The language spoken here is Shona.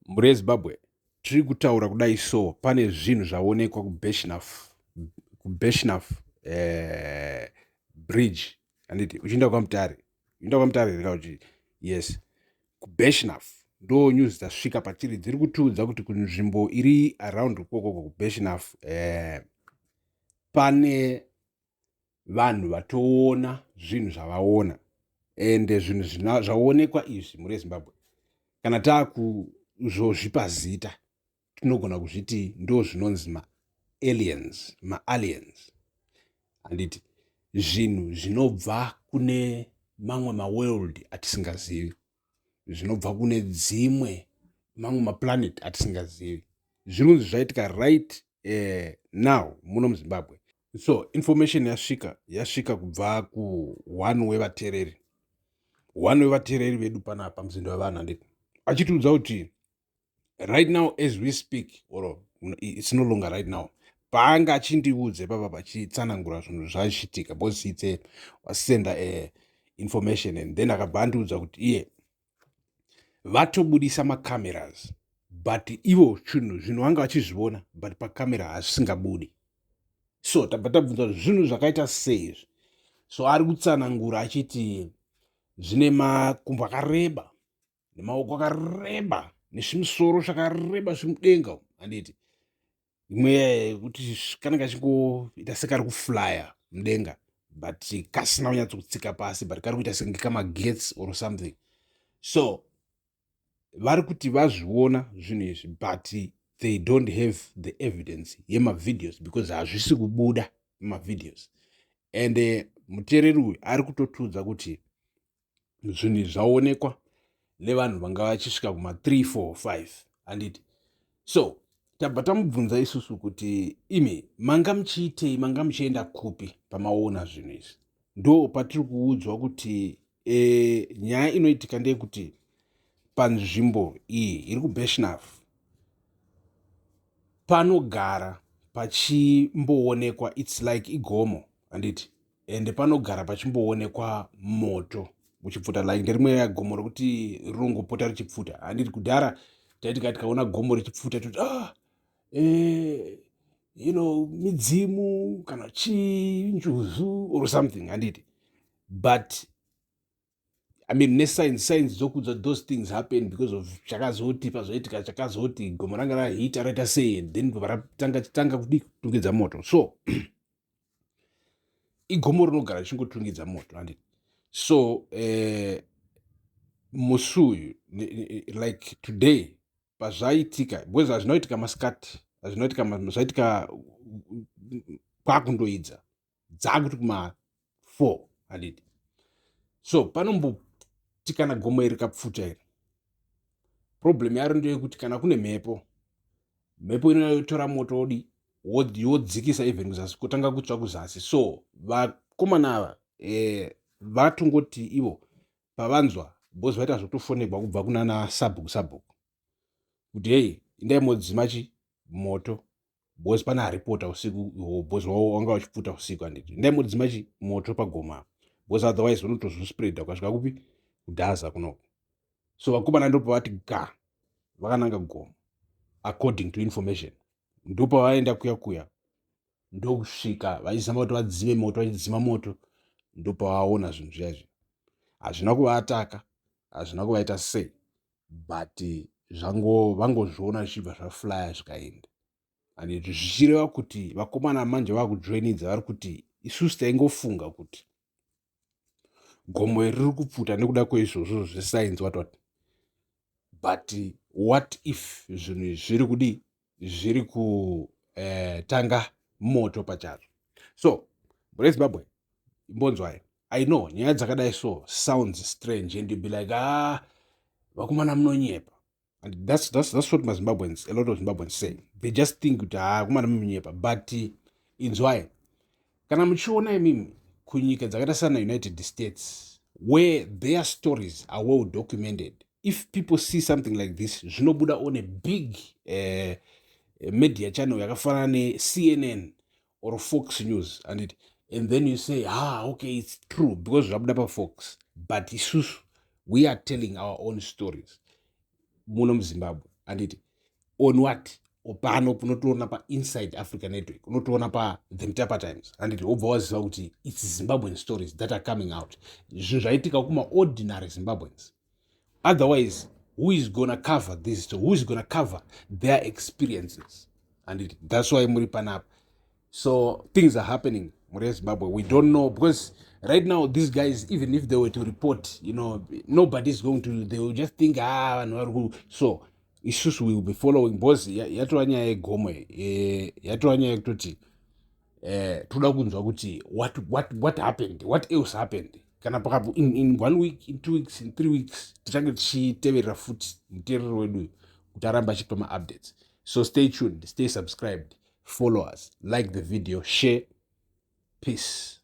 Mhuri yeZimbabwe, tiri kutaura kudai so pane zvinhu zvaonekwa kuBirchenough, kuBirchenough Bridge, handiti? Uchienda kwaMutare, uchienda kwaMutare here kuti? Yes, kuBirchenough ndo news dzasvika patiri, dziri kutiudza kuti kunzvimbo iri around ukokoko kuBirchenough pane vanhu vatoona zvinhu zvavaona. Ende zvinhu zvaonekwa izvi, mhuri yeZimbabwe, kana taakuzozvipa zita, tinogona kuzviti ndo zvinonzi maaliens, maaliens, handiti? Zvinhu zvinobva kune mamwe maworld atisingazivi, zvinobva kune dzimwe mamwe maplanet atisingazivi. Zviri kunzi zvaitika right now muno muZimbabwe. So information yasvika kubva kuone wevateereri, one wevateereri vedu panapa, Muzinda Wevanhu, handiti? Achitiudza kuti right now as we speak, or it's no longer right now, paanga achindiudza ipapa pachitsanangura zvinhu zvachiitika, because it's a wasenda a information and then akabva andiudza kuti iye vatobudisa macameras, but ivo chinhu zvinhu vanga vachizviona, but pakamera hazvisingabudi. So tabva tabvunza kuti zvinhu zvakaita sei izvi. So ari kutsanangura achiti zvine makumbo akareba nemaoko akareba nezvimusoro zvakareba zvimudenga, handiti? Imwe yekuti kanenge kachingoita sekari kuflya mudenga, but kasina kunyatsokutsika pasi, but kari kuita senge kamagetsi or something. So vari kuti vazviona zvinhu izvi, but they don't have the evidence yemavideos because hazvisi kubuda mumavideos. And muteereri uyu ari kutotudza kuti zvinhu izvi zvaonekwa nevanhu vanga vachisvika kuma3, 4, 5, handiti? So tabva tamubvunza isusu kuti imi manga muchiitei, manga muchienda kupi pamaona zvinhu izvi? Ndo patiri kuudzwa kuti nyaya inoitika ndeyekuti panzvimbo iyi iri kuBirchenough panogara pachimboonekwa, it's like igomo, handiti? Ende panogara pachimboonekwa moto uchipfuta, like nderimwe gomo rokuti rinongopota richipfuta, handiti? Kudhara taiti ka tikaona gomo richipfuta toti, "Ah, midzimu kana chinjuzu or something," handiti? But I mean, nescience, science dzokudza those things happen because of chakazoti pazoitika chakazoti gomo ranga rahita raita sei, then ratanga tanga kudi kutungidza moto. So igomo rinogara richingotungidza moto, handiti? So musi uyu, like today, pazvaitika, because hazvinoitika masikati, hazvinoitika, zvaitika kwakundoidza dzakuti kuma4, handiti? So panomboti kana gomo iri rikapfuta iri, problem yaro ndeyekuti kana kune mhepo, mhepo inotora moto wodi yodzikisa even kuzasi, kutanga kutsva kuzasi. So vakomana ava vatongoti ivo pavanzwa, because vaita zvokutofonegwa kubva kunana sabhuku, sabhuku kuti, "Hei, indai modzima chi moto," because pane aripota usiku, because wanga uchipfuta usiku, handiti? "Indai modzima chi moto pagoma, because otherwise unotozospreada ukasvika kupi, kudhaza kunoko." So vakomana ndopavati ga vakananga gomo, according to information. Ndopavaenda kuya kuya, ndokusvika vachizama kuti vadzime moto. Vachidzima moto, ndopavaona zvinhu zviya izvi. Hazvina kuvaataka, hazvina kuvaita sei, but vangozviona zvichibva zvaflya zvikaenda, and zvichireva kuti vakomana manje vakujoinidza vari kuti isusu taingofunga kuti gomo iri riri kupfuta nekuda kweizvozvo zvesainzi, what what, but what if zvinhu izvi zviri kudi zviri kutanga moto pachazvo? So mhuri yeZimbabwe, imbonzwai. I know nyaya dzakadai so sounds strange and you be like, "Ah, vakomana munonyepa." And that's what maZimbabweans, a lot of Zimbabweans say. They just think kuti, "Ha, vakomana munonyepa." But inzwai, kana muchiona imimi kunyika dzakaita sana United States, where their stories are well documented, if people see something like this, zvinobuda on a big media channel yakafanana neCNN or Fox News, and then you say, "Ah, okay, it's true because zvabuda paFox." But isusu we are telling our own stories muno muZimbabwe. Handiti on what? Pano unotoona paInside Africa Network, unotoona paThe Mutapa Times, handiti? Wobva waziva kuti it's Zimbabwean stories that are coming out, zvinhu zvaitika kumaordinary Zimbabweans. Otherwise, who is gonna cover this? Who is gonna cover their experiences? And that's why muri panapa. So things are happening muri Zimbabwe. We don't know, because right now these guys, even if they were to report, nobody's going to, they will just think, ah, vanhu vari. So isusu we will be following, because yatova nyaya yegomo, yatova nyaya yekutoti toda kunzwa kuti what happened, what else happened. Kana pakapo in one week, in 2 weeks, in 3 weeks, tichange tichiteverera futi muteereri wedu kuti arambe achipa maupdates. So stay tuned, stay subscribed, follow us, like the video, share. Peace.